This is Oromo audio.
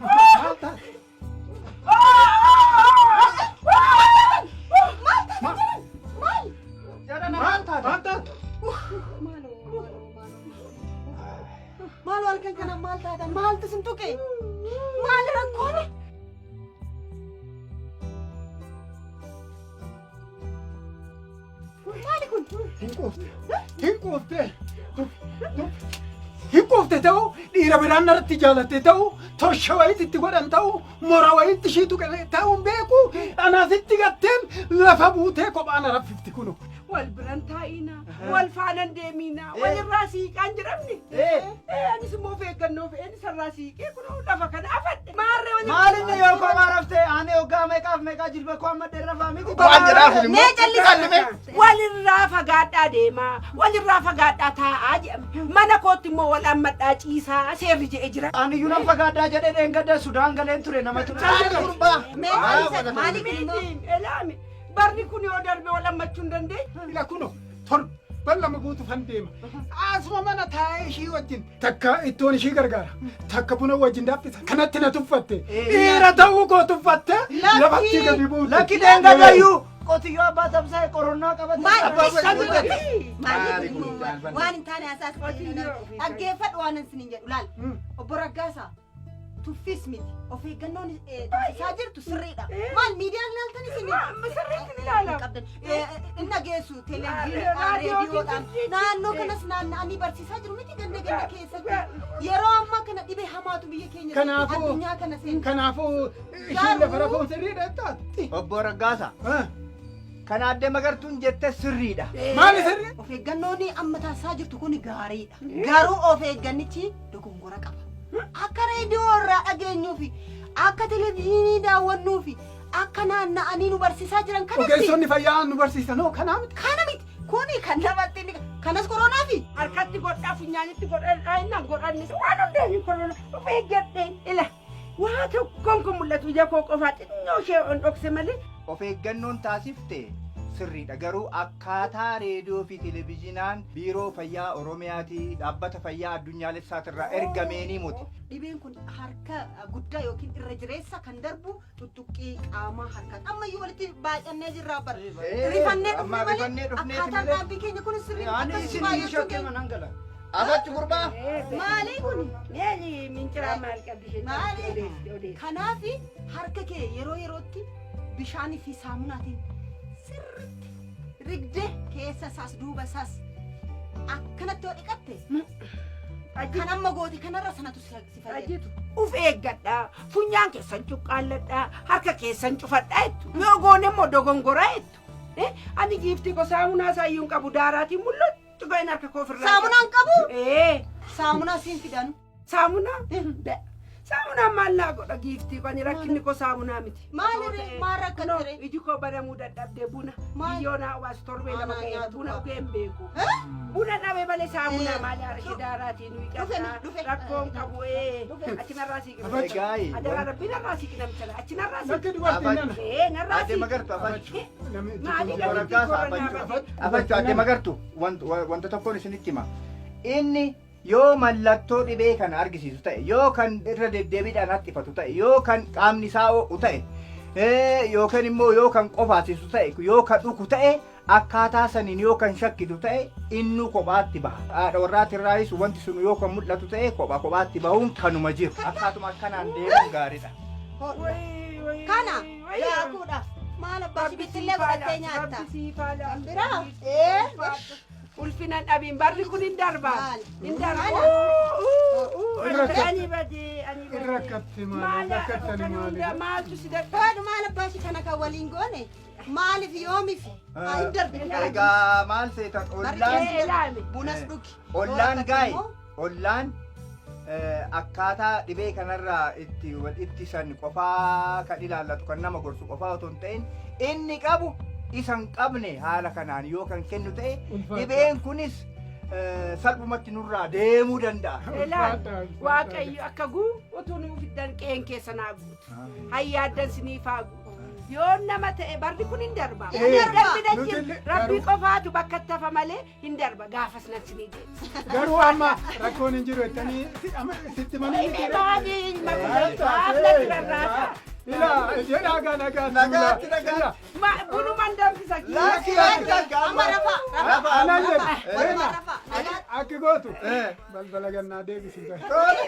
Maal taate? Maal? Maal taate? Maal taate? Maaloo, maaloo, maaloo. Maaloo halkan kana maal taatan? Maaltu sin tuqe? Maal rakkoon? Maali kun? Hin quufte. Hin quufte. Hin quufte ta'u dhiira biraan narratti jaalatte ta'u tosha wayiitti itti godhan ta'u mora wayiitti ishii tuqe ta'u hin beeku anaasitti gatteen lafa buutee kophaa na raffifti kunu. Wal biran taa'ina, wal faanan deemina, walirraa siiqaan jedhamni. Anis immoo of eeggannoo fe'een isarraa siiqee kunoo lafa kana afadhe. Maarree wal Maal inni yoo kophaa raftee ani hoggaa meeqaaf meeqaa jilba koo amma dheerafaa miti. Waan jedhaa kun immoo. Mee callisi. Walirraa fagaadhaa deemaa, walirraa fagaadhaa taa'aa jedhame. Mana kootti immoo wal ammadhaa ciisaa seerri jedhee jira. Ani iyyuu nan fagaadhaa jedhee dheengadda Sudaan galeen ture nama ture. Mee callisa. Maali kun immoo? Miti, elaame. Barri kun yoo darbe wal ammachuu hin dandeenye. Ila kuno torban lama guutuufan deema. Asuma mana taa'ee ishii wajjin takka ittoon ishii gargaara. Takka buna wajjin danfisa. Kanatti na tuffatte. Dhiira ta'uu koo tuffatte lafatti gadi buute. Lakki dheengadda iyyuu qotiyyoo abbaa tamsaa'e qoronnaa qabate. Maal? Maali Maali kun kun immoo? jaalbanne? Waan hin taane haasaas dhaggeeffadhu waan isiniin jedhu laal. Obbo Raggaasaa tuffis miti. Of eeggannoon taasisaa jirtu sirriidha. Maal miidiyaan ilaaltan isin? Sirriitti ni ilaalama. Qabdan. Inni dhageessu televezyiiniidhaan, reediyoodhaan naannoo kanas naanna'anii barsiisaa jiru miti ganda ganda keessatti. Yeroo ammaa kana dhibee hamaatu biyya keenya addunyaa kana seena. Kanaafuu ishiin lafa rafuun sirriidha taatti. Obbo Raggaasa kan aadde Magartuun jette sirriidha. Maali sirri? Of eeggannoon amma taasisaa jirtu kun gaariidha. Garuu of eeggannichi dogongora qaba. Akka reediyoo irraa dhageenyuu fi akka televezyiinii daawwannuu fi akka naanna'anii nu barsiisaa jiran kanatti Ogeessonni fayyaa nu barsiisan hoo kanaa miti. kana miti. Kuni kan namatti inni kanas koronaa fi Harkatti godhaa, funyaanitti godhadhaa, innaan godhannis waan hundeen korona of eeggadheen ila. Waa tokkoon kun mul'atu ija koo qofaa xinnoo ishee on dhokse malee. Of eeggannoon taasifte sirriidha garuu akkaataa reediyoo fi televezyiinaan biiroo fayyaa Oromiyaatii dhaabbata fayyaa addunyaalessaatirraa ergameenii muti. dhibeen kun harka guddaa yookiin irra jireessa kan darbu tuttuqqii qaamaa harkaan ammayyuu walitti baay'annee jirraa bara. Rifannee dhufne Amma malee rifannee dhufneeti akkaataan malee. dhaabbii keenya kun sirrii Ani akkasii isin baay'achuu shakkee keenya. manan gala. Afachu gurbaa. Maali kun? Meeli minciraa maal qabdi isheen? Maali? Kanaaf harka kee yeroo yerootti bishaanii fi saamunaatiin sirriitti rigdee keessa isaas duuba isaas akkanatti yoo dhiqatte kan amma goote kanarra sanatu si fayyada. Ajitu uf eeggadhaa, funyaan keessan cuqqaalladhaa, harka keessan cufadhaa jettu. Yoo goone immoo dogongoraa jettu. Ani giiftii koo saamunaa isaayyuu hin qabu daaraatiin mul'atu ga'een harka koo ofirraa. Saamunaan qabu? Ee, Saamunaa siin fidanu. saamunaa? Saamunaan maal naa godha giiftii koo ani rakkinni koo saamunaa miti. Maali ree? Maal rakkatte ree? Iji koo banamuu dadhabdee buna. Maal? Biyyoo naa obaasu torbee lama Anaa ga'ee nyaatu buna qaba. dhugee hin beeku. Eh? Buna dhabe malee saamunaa maal yaara ishee daaraatiin nuyi Dhufe qabna. dhufe. Rakkoon qabu ee. Dhufe. Achi narraa siiqi. Egaa Adaraa rabbi narraa siiqi namicha achi narraa siiqi. Lakki dubartiin nana. Ee narraa aadde siiqi. Magartu afachu. Maali Obbo Raggaasa afachu. Afachu aadde Magartu wanta tokkoon isinitti hima. Inni yoo mallattoo dhibee kana argisiisu ta'e yoo kan irra deddeebiidhaan haxxifatu ta'e yoo kan qaamni isaa ho'u ta'e yookaan immoo yoo kan qofaasisu ta'e yoo kan dhuku ta'e akkaataa saniin yoo kan shakkitu ta'e innuu kophaatti baha. Haadha warraatirraayis wanti sun yoo kan mul'atu ta'e kopha kophaatti bahuun kanuma jiru. Akkaatuma akkanaan deemuun gaariidha. Kana daakuudhaaf maal abbaa shibittillee godhattee nyaatta. Kan biraa? Ee. Ulfina dhabiin barri kun hin darba. Maal? Hin darba. Irra Ani badee ani badee. Irra rakkatti maali? Rakkattani maali? Maaltu si dadhaba? Haadhu maal abbaa ishii kana kan waliin goone maaliif yoomiif haa hin darbe. Egaa maal seetan ollaan Ilaami. Bunas dhugi. ollaan Yoo gaayi rakkate ollaan akkaataa dhibee kanarraa itti wal ittisan qofaa kan ilaallatu kan nama gorsu qofaa otoo hin ta'in inni qabu isa hin qabne haala kanaan yoo kan kennu ta'e Ulfaata. dhibeen kunis salphumatti nurraa deemuu danda'a. Ilaali. Waaqayyo akka guutuu nuuf fiddan qe'een keessa naa guutu. Hayyaaddan siniif haa guutu. Yoo nama ta'e barri kun hin darba. Eh, Hin darbina nuti jira. illee Rabbii garuu- qofaatu bakka itti hafa malee hin darba. Gaafas nan sinii deebisa. Garuu amma rakkoon hin jiru jettanii sitti manii miti. Maali maaf natti rarraasa? Ilaa jedhaa gaa nagaatti. Nagaatti, nagaatti. Bunuman danfisa. Lakki lakki lakki Amma rafaa, rafaa. Rafa Anaan jedhe. Walumaa rafaa. Nagaatti. Akki gootu Eh. balbala gannaa deebisii. Tole.